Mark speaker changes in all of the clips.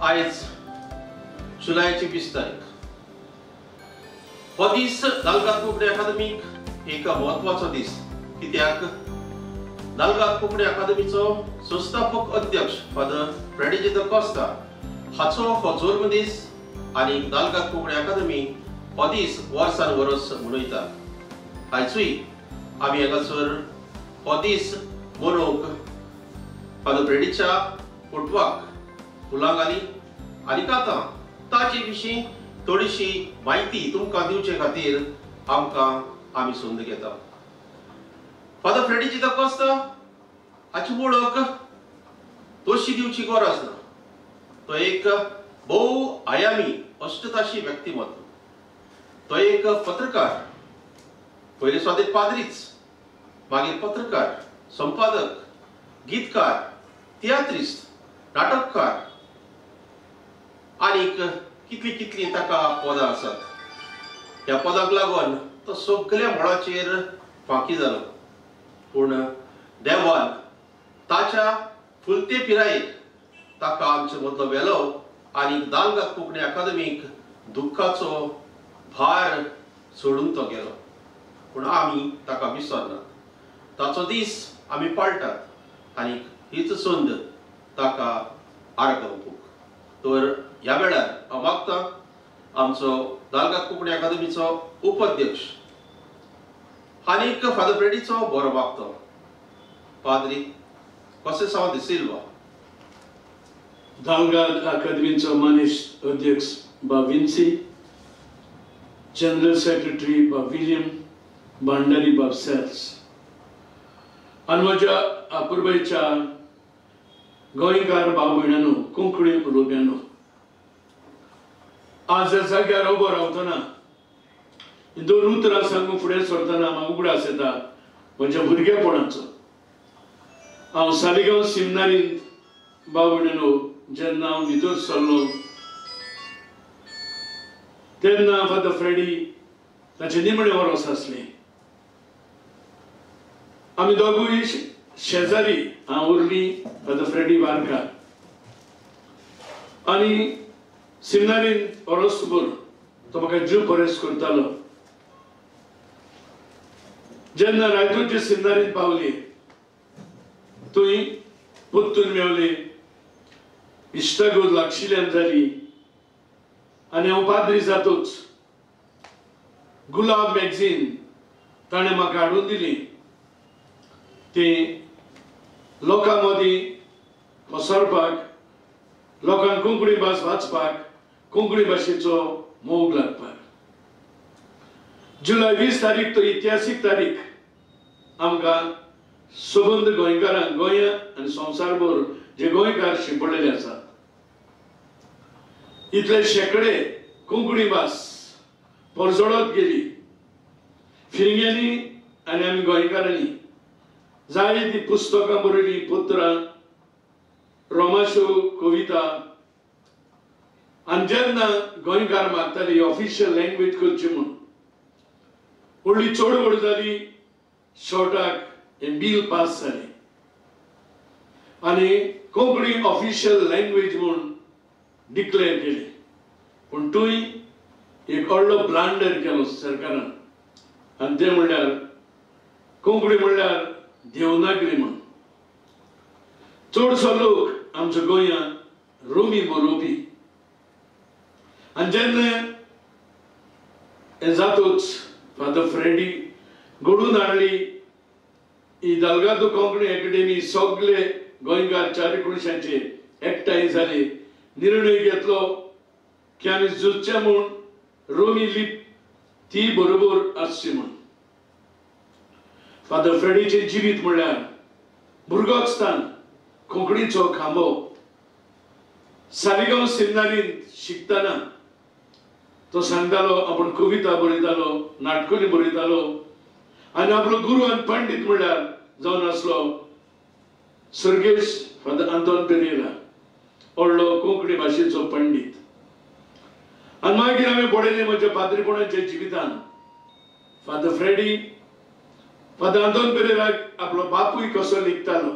Speaker 1: आयज जुलयाची 20 तारीख हो दीस दालगाद कोंकणी अकादमीक एक म्हत्वाचो दीस, कित्याक दालगाद कोंकणी अकादमीचो संस्थापक अध्यक्ष फादर फ्रेडी the Costa हाचो हो जल्म दीस आनी दालगाद कोंकणी अकादमी हो दीस वर्सान वर्स मनयता। आयजूय आमी हांगासर हो दीस मनोवंक फादर फ्रेडीच्या फोटवाक फुलां घाली आनी आतां ताचे विशीं थोडीशी म्हायती तुमकां दिवचे खातीर आमकां आमी संद घेता। फादर फ्रेडी the Costa हाची वळख तशी दिवची गरज ना। तो एक भोव आयामी अष्टताशी व्यक्तिमत्व, तो एक पत्रकार, पयले सुवातेर पाद्रीच, मागीर पत्रकार, संपादक, गीतकार, तियात्रिस्त, नाटककार आनीक कितली कितली ताका पदां आसात। ह्या पदाक लागून तो सगळ्या मळाचेर फांकी जालो, पूण देवान ताच्या फुलते पिरायेर ताका आमचे मदलो व्हेलो आनी दालगाद कोंकणी अकादमीक दुख्खाचो भार सोडून तो गेलो, पूण आमी ताका विसरनात। ताचो दीस आमी पाळटात आनी हीच संद ताका आर्गां ओंपूंक। तर ह्या वेळार हांव मागता आमचो दालगाद कोंकणी अकादमीचो उपाध्यक्ष आनीक फादर फ्रेडीचो बरो मागतो पाद्री कोसेसांव दी सिल्वा,
Speaker 2: दालगाद अकादमीचो मानेस्त अध्यक्ष बा विन्सी, जनरल सेक्रेटरी बा विलियम, भांडारी बाब सेल्स आनी म्हज्या अपुरबायेच्या गोंयकार भाव भयणांनो, कोंकणी उलोवप्यांनो, आज ह्या जाग्यार उबो रावतना दोन उतरां सांगून फुडें सरतना म्हाका उगडास येता म्हज्या भुरगेपणाचो। हांव सालिगांव सिमनारींत भाव भयणांनो जेन्ना हांव भितर सरलो तेन्ना फादर फ्रेडी ताचें निमणें वर्स आसलें। आमी दोगूय शेजारी, हांव उरली, फादर फ्रेडी वारकार, आनी सिमनारींत वर्सभर तो म्हाका जीव परेस करतालो। जेन्ना रायतूरचे सिमनारींत पावली थंय परतून मेवली, इश्टागत लागशिल्ल्यान जाली आनी हांव पाद्री जातूच गुलाब मॅगझीन ताणें म्हाका हाडून दिली। ती लोकां मदीं पसरपाक, लोकांक कोंकणी भास वाचपाक, कोंकणी भाशेचो मोग लागपाक। जुलय 20 तारीख तो इतिहासीक तारीख आमकां सबंद गोंयकारांक, गोंया आनी संवसारभर जे गोंयकार शिंपडलेले आसात, इतले शेंकडे कोंकणी भास परजळत गेली। फिरंग्यांनी आनी आमी गोंयकारांनी जायतीं पुस्तकां बरयलीं, पत्रां, रोमाशो, कविता। आनी जेन्ना गोंयकार मागताली ऑफिशियल लँग्वेज करची म्हूण, व्हडली चळवळ जाली, शॉर्टाक हें बील पास जालें आनी कोंकणी ऑफिशियल लँग्वेज म्हूण डिक्लेअर केलें। पूण थंय एक व्हडलो ब्लांडर केलो सरकारान, आनी तें म्हणल्यार कोंकणी म्हणल्यार देवनागरी म्हूण। चडसो लोक आमच्या गोंयांत रोमी बरोवपी, आनी जेन्ना हें जातूच फादर फ्रेडी घडून हाडली ही दालगादो कोंकणी अकादेमी, सगळे गोंयकार चारी कुणशांचे एकठांय जाले, निर्णय घेतलो की आमी झुजचें म्हूण रोमी लिप ती बरोबर आसची म्हूण। फादर फ्रेडीचें जिवीत म्हणल्यार भुरगोस्थान कोंकणीचो खांबो। सालिगांव सिमनारींत शिकतना तो सांगतालो, आपूण कविता बरयतालो, नाटकुली बरयतालो आनी आपलो गुरू आनी पंडीत म्हणल्यार जावन आसलो सर्गेश फादर आंतोन पेरेरा, व्हडलो कोंकणी भाशेचो पंडीत। आनी मागीर हांवें पळयलें म्हज्या पाद्रीपणाच्या जिवितान फादर फ्रेडी फादर आंतोन पेरेराक आपलो बापूय कसो लिखतालो।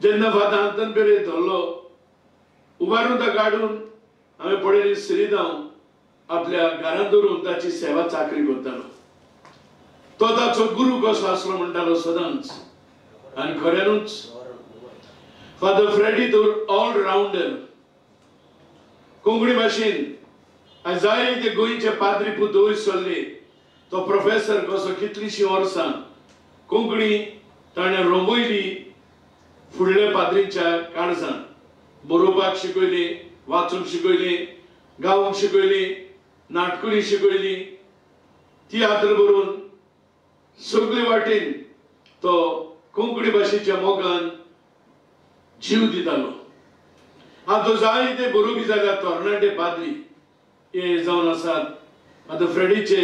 Speaker 2: जेन्ना फादर आंतोन पेरेर धरलो उबारून ताका काडून हांवें पळयली श्रीदांव आपल्या घरांत दवरून ताची सेवा चाकरी करतालो. तो ताचो गुरू कसो आसलो म्हणटालो सदांच. आनी खऱ्यानूच फादर फ्रेडी तर ऑलरावंडर. कोंकणी भाशेन आनी जायते गोंयचे पाद्री पूत वयर सरले. तो प्रोफेसर कसो कितलींशीं वर्सां कोंकणी ताणें रंगयली फुडल्या पाद्रींच्या काळजान. बरोवपाक शिकयली, वाचूंक शिकयली, गावंक शिकयली, नाटकुली शिकयली, तियात्र बरोवन सगळे वाटेन तो कोंकणी भाशेच्या मोगान जीव दितालो. आतां जायते बरोवपी जाल्यार तरणाटे पाद्री हे जावन आसात आतां फ्रेडीचे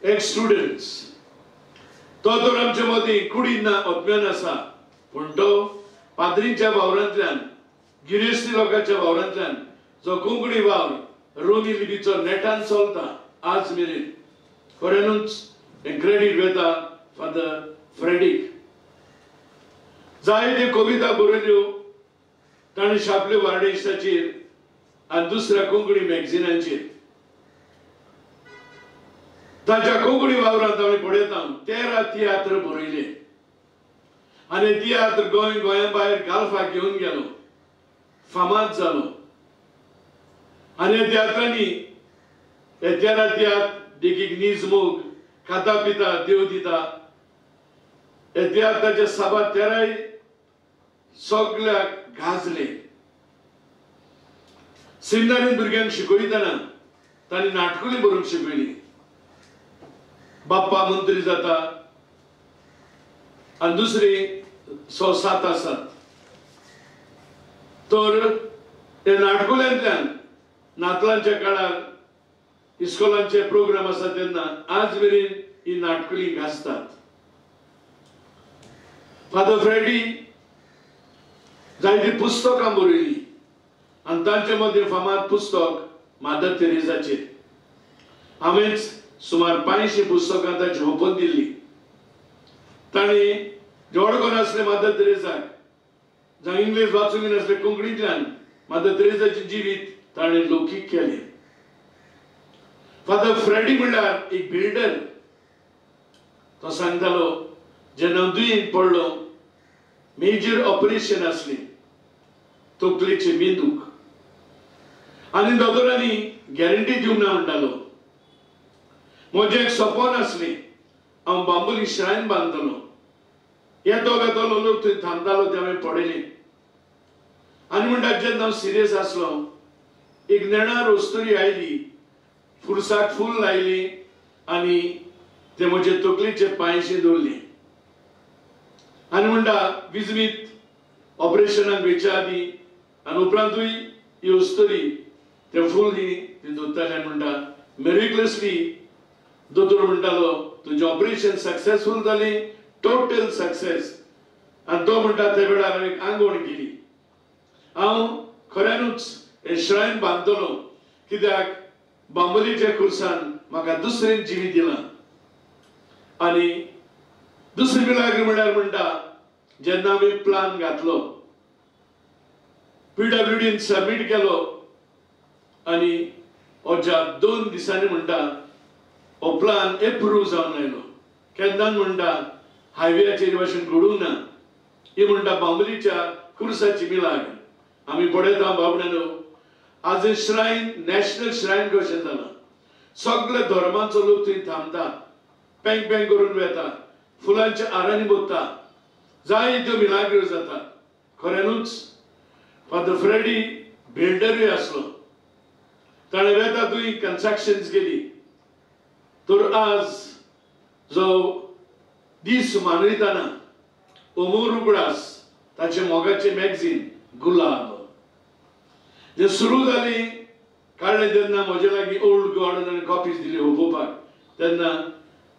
Speaker 2: एक्स स्टुडंट्स. तो तर आमचे मदीं कुडीन ना आत्म्यान आसा, पूण तो पाद्रींच्या वावरांतल्यान, गिरेस्ती लोकांच्या वावरांतल्यान जो कोंकणी वावर रोमी लिपीचो नेटान चलता आज मेरेन, खऱ्यानूच हें क्रेडीट वता फादर फ्रेडीक. जायत्यो कविता बरयल्यो ताणें छापल्यो वार्डेशाचेर आनी दुसऱ्या कोंकणी मॅगझिनांचेर. ताच्या कोंकणी वावरांत आमी पळयता 13 तियात्र बरयले आनी तियात्र गोंय गोंया भायर गाल्फाक घेवन गेलो, फामाद जालो. आनी ह्या तियात्रांनी हे 13 तियात्र देखीक नीज मोग, खाता पिता देव दिता, हे तियात्राचे साबार 13 सगळ्याक गाजले. सिमनारीन भुरग्यांक शिकयतना तांणी नाटकुली बरोवंक शिकयली. बाप्पा मंत्री जाता आनी दुसरी 107 आसात. तर ते नाटकुल्यांतल्यान नातलांच्या काळार इस्कोलांचे प्रोग्राम आसा तेन्ना आज मेरेन ही नाटकुली गाजतात. फादर फ्रेडी जायतीं पुस्तकां बरयलीं आनी तांचे मदीं फामाद पुस्तक मादर तेरेजाचेर. हांवेंच सुमार 500 पुस्तकां ताची ओपन दिल्ली. तांणी जेवढ नासले मादर तेरेजाक, जांव इंग्लीश वाचूंक नासले, कोंकणींतल्यान मादर तेरेजाचें जिवीत ताणें लौकीक केलें. फादर फ्रेडी म्हणल्यार एक बिल्डर. तो सांगतालो जेन्ना हांव दुयेंत पडलो, मेजर ऑपरेशन आसलें तकलेचे मेंदूक, आनी दोतोरांनी गॅरंटी दिवंक ना म्हणटालो. म्हजें एक सपन आसलें, हांव बांबोली श्रायन बांदतलो. येतो वेतलो लोक थंय थांबतालो ते हांवें पळयलें. आनी म्हणटा जेन्ना हांव सिरियस आसलो, एक नेणार वस्तुरी आयली, फुरसाक फूल लायली आनी ते म्हजे तकलेचे पांयशे दवरले. आनी म्हणटा विजमीत ऑपरेशनाक वयच्या आदीं आनी उपरांतूय ही वस्तुरी ते फूल ती दवरताले. आनी म्हणटा मिरेकलसली दोतोर म्हणटालो तुजें ऑपरेशन सक्सेसफूल जालें, टोटल सक्सेस. आनी तो म्हणटा त्या वेळार हांवें आंगवण केली, हांव खऱ्यानूच हें श्रायन बांदतलो, कित्याक बांबोलीच्या खुर्सान म्हाका दुसरें जिवीत दिलां. आनी दुसरी मिलाग्र म्हणल्यार म्हणटा जेन्ना आमी प्लान घातलो, PWDन सबमीट केलो आनी अज्या 2 दिसांनी म्हणटा हो प्लान एप्रूव जावन आयलो. केन्नाच म्हणटा हायवेयाचेर भाशेन घडूंक ना. ही म्हणटा बांबोलीच्या खुर्साची मिलाग्र. आमी पळयता बाबड्यानो, आज श्रायन नॅशनल श्रायन कशें जालां. सगळे धर्माचो लोक थंय थांबता, पेंग पेंग करून वेता, फुलांच्या आरांनी बोत्ता, जायत्यो मिलाग्रो जाता. खऱ्यानूच फादर फ्रेडी बिल्डरूय आसलो, ताणें वेता थंय कन्स्ट्रक्शन्स केली. तर आज जो दीस मानयतना अमोर उगडास ताचे मोगाचें मॅगझीन गुलाब जे सुरू जाली काडलें तेन्ना म्हजे लागीं ओल्ड गॉर्डन आनी कॉपीज दिली उपोवपाक. तेन्ना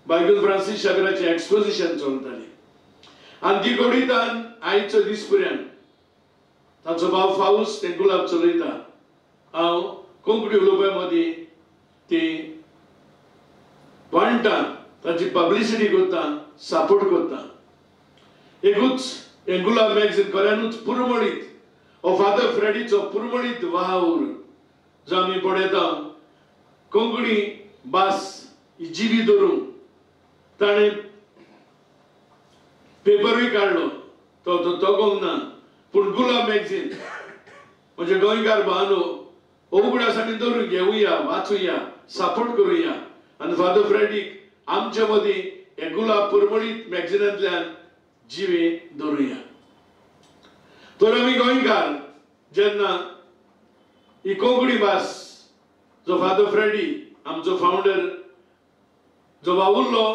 Speaker 2: बायगून फ्रांसीस शागराचें एक्सपोजिशन चलतालें आनी ती गोडितान आयचो दीस पर्यंत ताचो भाव फावूस तें गुलाब चलयता. हांव कोंकणी उलोवपा मदीं ती वांटा, ताची पब्लिसिटी करता, सपोर्ट करता. एकूच हें गुलाब मॅगझीन खऱ्यानूच पुरमणीत हो फादर फ्रेडीचो पुरमणीत वावर जो आमी पळयता कोंकणी भास जिवी धरून ताणें पेपरूय काडलो तो तगोंक ना पूण गुलाब मॅगझीन म्हणजे गोंयकार भावानो उगडास आमी धरून घेवया वाचुया सपोर्ट करुया आनी फादर फ्रेडीक आमचे मदीं हे गुलाब पुरमणीत मॅगझिनांतल्यान जिवे धरुया. तर आमी गोंयकार जेन्ना ही कोंकणी भास जो फादर फ्रेडी आमचो फावंडर जो वावुरलो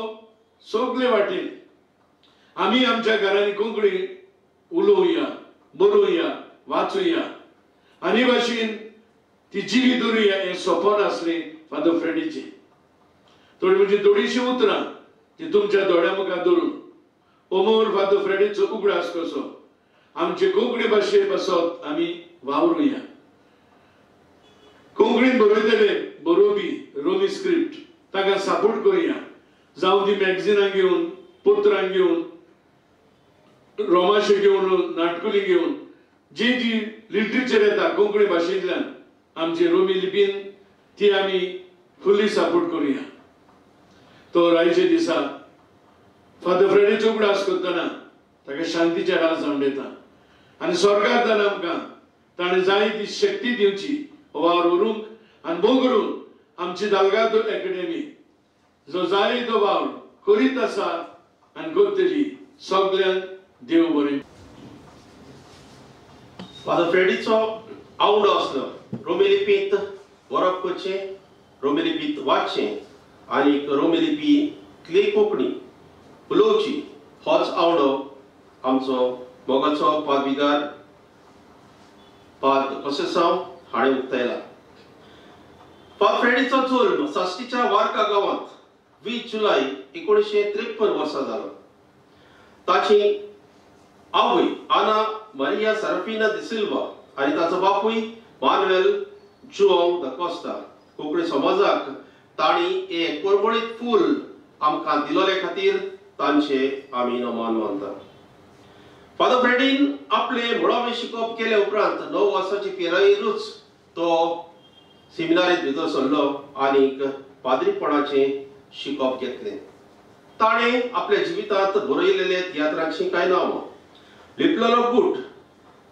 Speaker 2: सगळे वाटेन आमी आमच्या घरांनी कोंकणी उलोवया बरोवया वाचुया आनी भाशेन ती जिवी दवरुया हें सपन आसलें फादर फ्रेडीचें. थोडी म्हणजे थोडीशीं उतरां ती तुमच्या दोळ्या मुखार धरून अमोल फादर फ्रेडीचो उगडास कसो आमचे कोंकणी भाशे पासत आमी वावरुया. कोंकणीन बरयतले बरोवपी रोमी स्क्रिप्ट ताका सपोर्ट करुया जावं ती मॅगझिनां घेवन पत्रां घेवन रोमाशे घेवन नाटकुली घेवन जी जी लिटरेचर येता कोंकणी भाशेंतल्यान आमचे रोमी लिपीन ती आमी फुल्ली सपोर्ट करुया. तो आयच्या दिसा फादर फ्रेडीचो उगडास करतना ताका शांतीचे राज जावन दिता आनी स्वर्गांतल्यान आमकां ताणें जाय ती शक्ती दिवची वावर व्हरूंक आनी भोव करून आमची दालगादो एकेडमी जो जाय तो वावर करीत आसा आनी करतली सगल्यांक देव बरें.
Speaker 1: फादर फ्रेडीचो आवडो आसलो रोमी लिपींत बरोवप करचें रोमी लिपींत वाचचें आनी रोमी लिपींतली कोंकणी उलोवची होच आवडो आमचो मोगाचो पादविगार पाद कोसेसांव हाणें उक्तायला. फादर फ्रेडीचो जल्म साश्टीच्या वार्का गांवांत 20 जुलय 1953 वर्सा जालो. ताची आवय आना मारिया सरफिना दिसिल्वा आनी ताचो बापूय Manuel Joao the Costa. Konkani समाजाक तांणी एक परमळीत फूल आमकां दिलोले खातीर तांचे आमी नमान मानतात. फादर फ्रेडीन आपले मुळावें शिकप केले उपरांत 9 वर्सांची पिरायेरूच तो सेमिनारींत भितर सरलो आनी पाद्रीपणाचें शिकप घेतलें. ताणें आपल्या जिवितांत बरयलेले तियात्राचीं कांय नांवां लिपलेलो गूट,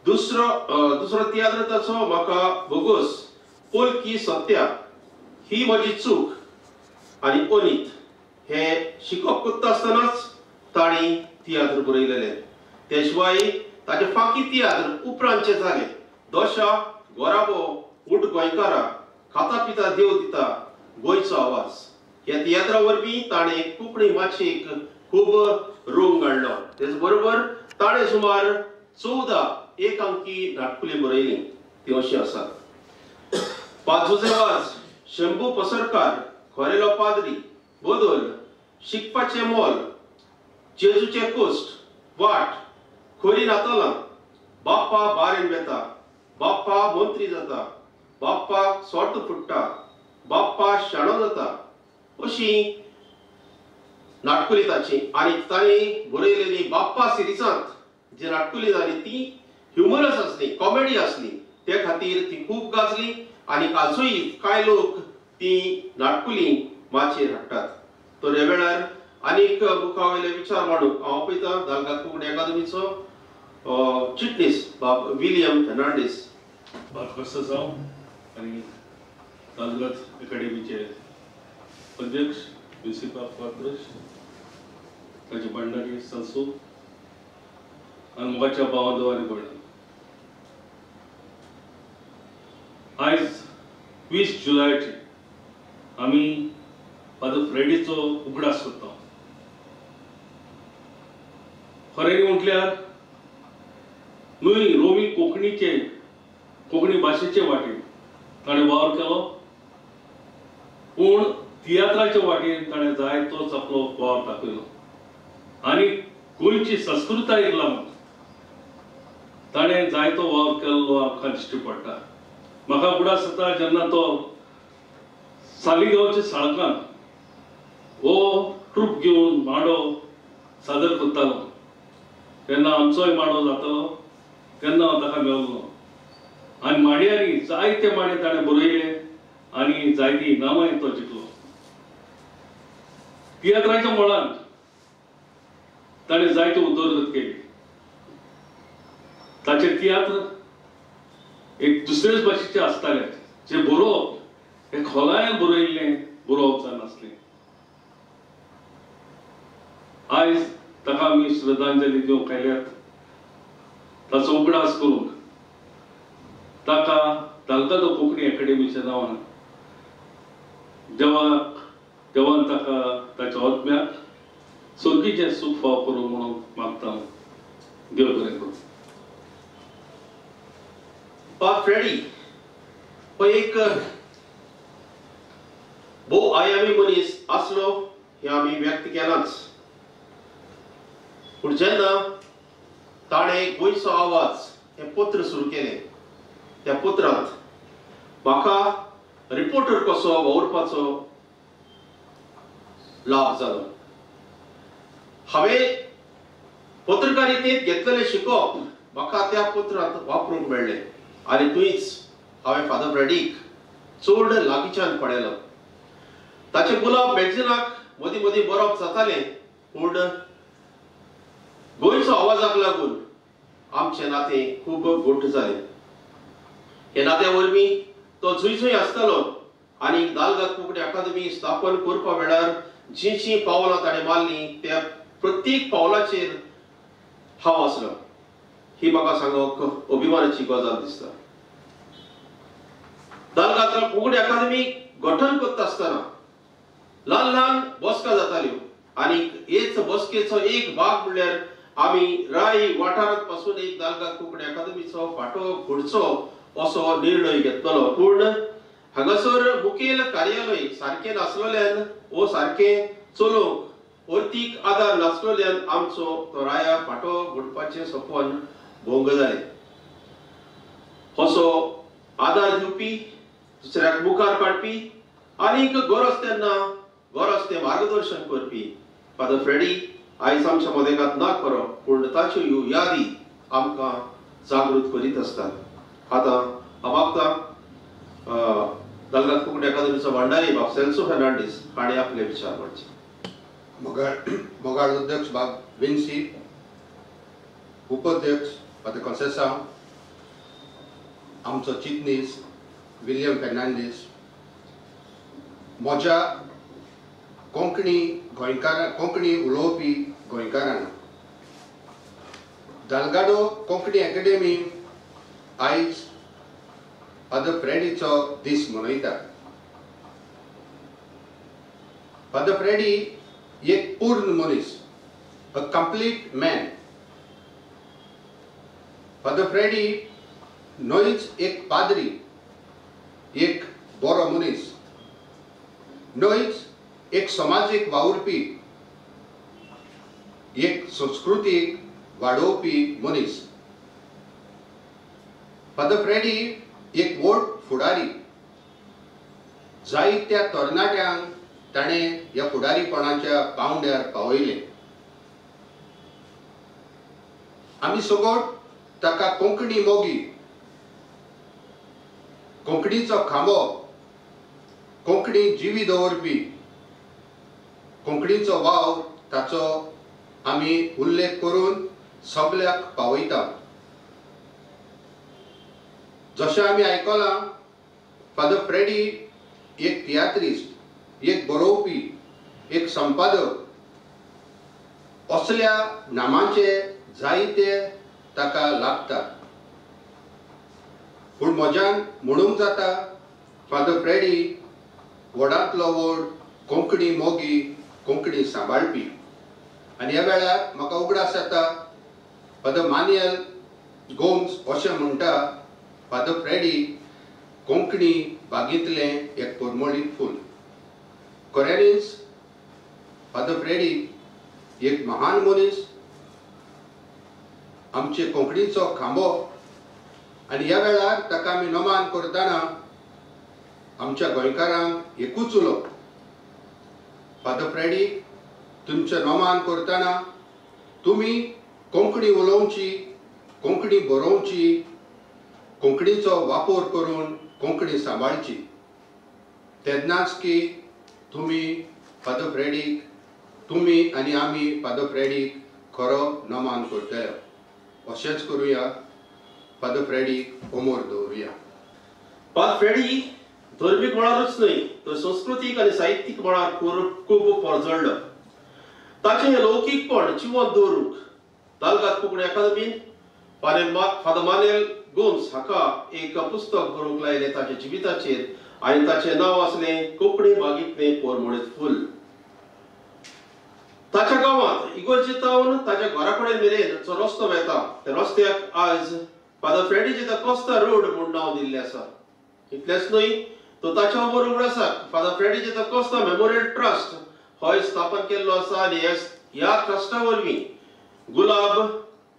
Speaker 1: दुसरो तियात्र ताचो म्हाका बोगोस, पोलकी सत्या, ही म्हजी चूक आनी ओनीत हे शिकप करता आसतनाच तांणी तियात्र बरयलेले. ते शिवाय ताचे फांकी तियात्र उपरांतचे जाले दोशा, गोराबो, उठ गोंयकारा, खाता पिता देव दिता, गोंयचो आवाज ह्या तियात्रा वरवीं ताणें कोंकणी माचयेक खूब रंग हाडलो. तेच बरोबर ताणें सुमार 14 एक अंकी नाटकुलीं बरयलीं तीं अशीं आसात: पाजुजे वाज, शंभू पसरकार, खोरेलो पाद्री, बदल, शिकपाचें मोल, जेजूचें कोश्ट, वाट, खोरी नातलां, बाप्पा बारेन वेता, बाप्पा मंत्री जाता, बाप्पा सोर्त फुट्टा, बाप्पा शाणो जाता अशी नाटकुली ताची. आनी ताणें बरयलेली बाप्पा सिरिजांत जी नाटकुली जाली ती ह्युमरस आसली, कॉमेडी आसली, ते खातीर ती खूब गाजली आनी आजूय कांय लोक ती नाटकुली माचयेर हाडटात. तर ह्या वेळार आनीक मुखा वयले विचार मांडूंक हांव पळयता दालगाद कोंकणी अकादमीचो चिटणीस बाब विलियम फेर्नांडीस.
Speaker 3: बाब कोसेसांव आनी दालगाद अकादमीचे अध्यक्ष प्रिंसिपाल क्वाद्रस, ताचे भांडारी सासू आनी मोगाच्या भावांदो आनी भयणां, आयज 20 जुलयाचे आमी फादर फ्रेडीचो उगडास करता. खरें म्हटल्यार न्हय रोमी कोंकणीचे कोंकणी भाशेचे वाटेन ताणें वावर केलो, पूण तियात्राच्या वाटेन ताणें जाय तोच आपलो वावर दाखयलो आनी गोंयची संस्कृतायेक लागून ताणें जायतो वावर केल्लो आमकां दिश्टी पडटा. म्हाका उगडास जाता जेन्ना तो सालिगांवच्या साळकान हो ट्रूप घेवन मांडो सादर करतालो तेन्ना आमचोय मांडो जातालो तेन्ना हांव ताका मेळ्ळो. आनी माडयांनी जायते माडये ताणें बरयले आनी जायती इनामांय तो जिखलो. तियात्राच्या मळान ताणें जायती उदरगत केली. ताचे तियात्र एक दुसरेच भाशेचे आसताले, जे बरोवप हे खोलायेन बरयल्लें बरोवप जायनासलें. आयज ताका आमी श्रद्धांजली दिवंक आयल्यात. ताचो उगडास करूंक ताका दाल्गादो कोंकणी एकाडेमीच्या नांवान देवान ताका ताच्या आत्म्याक सर्गीचें सूख फाव करूं म्हणून मागता. देव बरें करूं.
Speaker 1: बाब फ्रेडी हो एक भोव आयामी मनीस आसलो हें आमी व्यक्त केलांच, पूण जेन्ना ताणें गोंयचो आवाज हें पत्र सुरू केलें त्या पत्रांत म्हाका रिपोर्टर कसो वावुरपाचो लाभ जालो. हांवें पत्रकारितेंत घेतलेलें शिकप म्हाका त्या पत्रांत वापरूंक मेळ्ळें आनी थंयच हांवें फादर फ्रेडीक चड लागींच्यान पळयलो. ताचे गुलाब मॅगझिनाक मदीं मदीं बरोवप जातालें, पूण गोंयचो आवाजाक लागून आमचें नातें खूब घट्ट जालें. हे नात्या वरवीं तो जंय जंय आसतालो आनी दाल्गाद कोंकणी अकादमी स्थापन करपा वेळार जीं जीं पावलां ताणें मारलीं त्या प्रत्येक पावलाचेर हांव आसलो. ही म्हाका सांगूंक अभिमानाची गजाल दिसता. दाल्गाद कोंकणी अकादमी गठन करता आसतना ल्हान ल्हान बसका जाताल्यो आनी हेच बसकेचो एक भाग म्हणल्यार आमी राय वाठारांत पासून एक दाल्गाद कोंकणी अकादमीचो फांटो घडचो असो निर्णय घेतलो. पूण हांगासर मुखेल कार्यालय सारकें नासलेल्यान वो सारकें चलोवंक अर्थीक आदार नासलेल्यान आमचो तो राया फांटो घडपाचें सपन भंग जालें. असो आदार दिवपी, दुसऱ्याक मुखार काडपी आनीक गरज तेन्ना गरज तें मार्गदर्शन करपी फादर फ्रेडी आयज आमच्या मदेकांत ना खरो, पूण ताच्यो ह्यो यादी आमकां जागृत करीत आसतात. आतां हांव मागता दाल्गाद कोंकणी अकादमीचो भांडारी बाब सेल्सो फेर्नांडीस हाणें आपले विचार मांडचे.
Speaker 4: मोगाळ अध्यक्ष बाब विन्सी, उपाध्यक्ष फादर कॉन्सेसांव, आमचो चिटणीस विलियम फेर्नांडीस, म्हज्या कोंकणी गोंयकारां, कोंकणी उलोवपी गोंयकारांक दाल्गादो कोंकणी अकादेमी आयज फादर फ्रेडीचो दीस मनयता. फादर फ्रेडी एक पूर्ण मनीस, a complete man. Father Freddy न्हयच एक पाद्री, एक बरो मनीस न्हयच, एक समाजीक वावुरपी, एक संस्कृतीक वाडोवपी मनीस. फादर फ्रेडी एक व्हड फुडारी. जायत्या तरणाट्यांक ताणें ह्या फुडारीपणाच्या पांवड्यार पावयलें. आमी सगट ताका कोंकणी मोगी, कोंकणीचो खांबो, कोंकणी जिवी दवरपी, कोंकणीचो वावर ताचो आमी उल्लेख करून सगल्याक पावयता. जशें आमी आयकलां, फादर फ्रेडी एक तियात्रिस्ट, एक बरोवपी, एक संपादक असल्या नामांचे जायते ताका लागतात. पूण म्हज्यान म्हणूंक जाता, फादर फ्रेडी व्हडांतलो व्हड कोंकणी मोगी, कोंकणी सांबाळपी. आनी ह्या वेळार म्हाका उगडास जाता, फादर मानुएल गोम्स अशें म्हणटा, फादर फ्रेडी कोंकणी बागेंतलें एक परमळीत फूल. खऱ्यांनीच फादर फ्रेडी एक महान मनीस, आमचे कोंकणीचो खांबो. आनी ह्या वेळार ताका आमी नमान करतना आमच्या गोंयकारांक एकूच उलो, फादर फ्रेडी तुमचें नमान करतना तुमी कोंकणी उलोवची, कोंकणी बरोवची कोंकणीचो वापर करून कोंकणी सांबाळची तेन्नाच की तुमी फादर फ्रेडीक तुमी आनी आमी फादर फ्रेडीक खरो नमान करतले. अशेंच करुया, फादर फ्रेडीक अमर दवरुया.
Speaker 1: फादर फ्रेडी धर्मीक मळारूच न्हय तर संस्कृतीक आनी साहित्यीक मळार खूब परजळ्ळो. ताचें हें लौकीकपण जिवंत दवरूंक दालगाद कोंकणी अकादमीन फादर मानेल गोम्स हाका एक पुस्तक बरोवंक लायलें ताच्या जिविताचेर आनी ताचें नांव आसलें कोंकणी बागींतलें पोरमोळेत फूल. ताच्या गांवांत इगोर्जेतावन ताच्या घरा कडेन मेरेन जो रस्तो वेता त्या रस्त्याक आज father Freddy the Costa road म्हूण नांव दिल्लें आसा. इतलेंच न्हय तर ताच्या उबर उगडासाक father Freddy the Costa memorial trust होय स्थापन केल्लो आसा आनी ह्या ट्रस्टा वरवीं गुलाब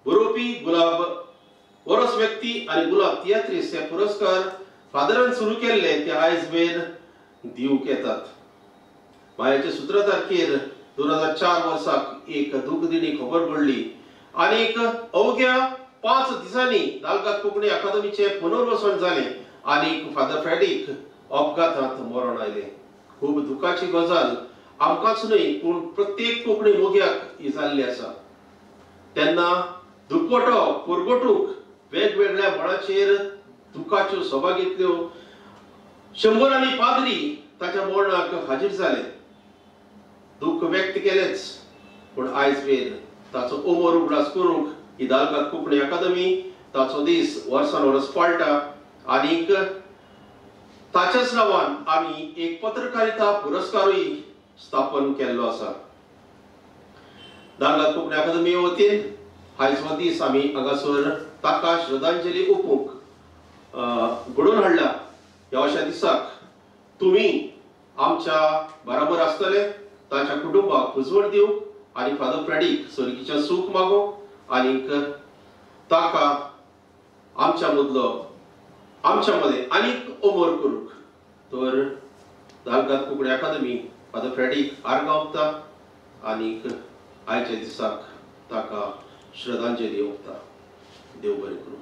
Speaker 1: बरोवपी, गुलाब वरस व्यक्ती आनी गुलाब तियात्रीस हे पुरस्कार फादरान सुरू केल्ले ते आयज वेर दिवंक येतात. मायाचे सुत्रधारकेर 2004 वर्साक एक दुखदिणी खबर पडली आनी अवघ्या 5 दिसांनी दालगाद कोंकणी अकादमीचें पुनर्वसन जालें आनी फादर फ्रेडीक अपघातांत मरण आयलें. खूब दुखाची गजाल आमकांच न्हय पूण प्रत्येक कोंकणी मोग्याक ही जाल्ली आसा. तेन्ना दुखवटो पुरगोटूंक वेगवेगळ्या मळाचेर दुखाच्यो सभा घेतल्यो. शंबरांनी पाद्री ताच्या मरणाक हाजीर जाले. दुःख व्यक्त केलेच पूण आयज वेर ताचो अमर उगडास करूंक ही दालगाद कोंकणी अकादमी ताचो दीस वर्सान वर्स पाळटा आनीक ताच्याच नांवान आमी एक पत्रकारिता पुरस्कारूय स्थापन केल्लो आसा. दालगाद कोंकणी अकादमी वतीन आयज हो दीस आमी हांगासर ताका श्रद्धांजली ओपूंक घडोवन हाडला. ह्या अशा दिसाक तुमी आमच्या बराबर आसतले, ताच्या कुटुंबाक पुजवण दिवंक आनी फादर फ्रेडीक सर्गीचें सूख मागूंक आनीक ताका आमच्या मदलो आमच्या मदें आनीक अमर करूंक. तर दालगाद कोंकणी अकादमी फादर फ्रेडीक आर्गां ओंपता आनीक आयच्या दिसाक ताका श्रद्धांजली ओंपता. देव बरें करूं.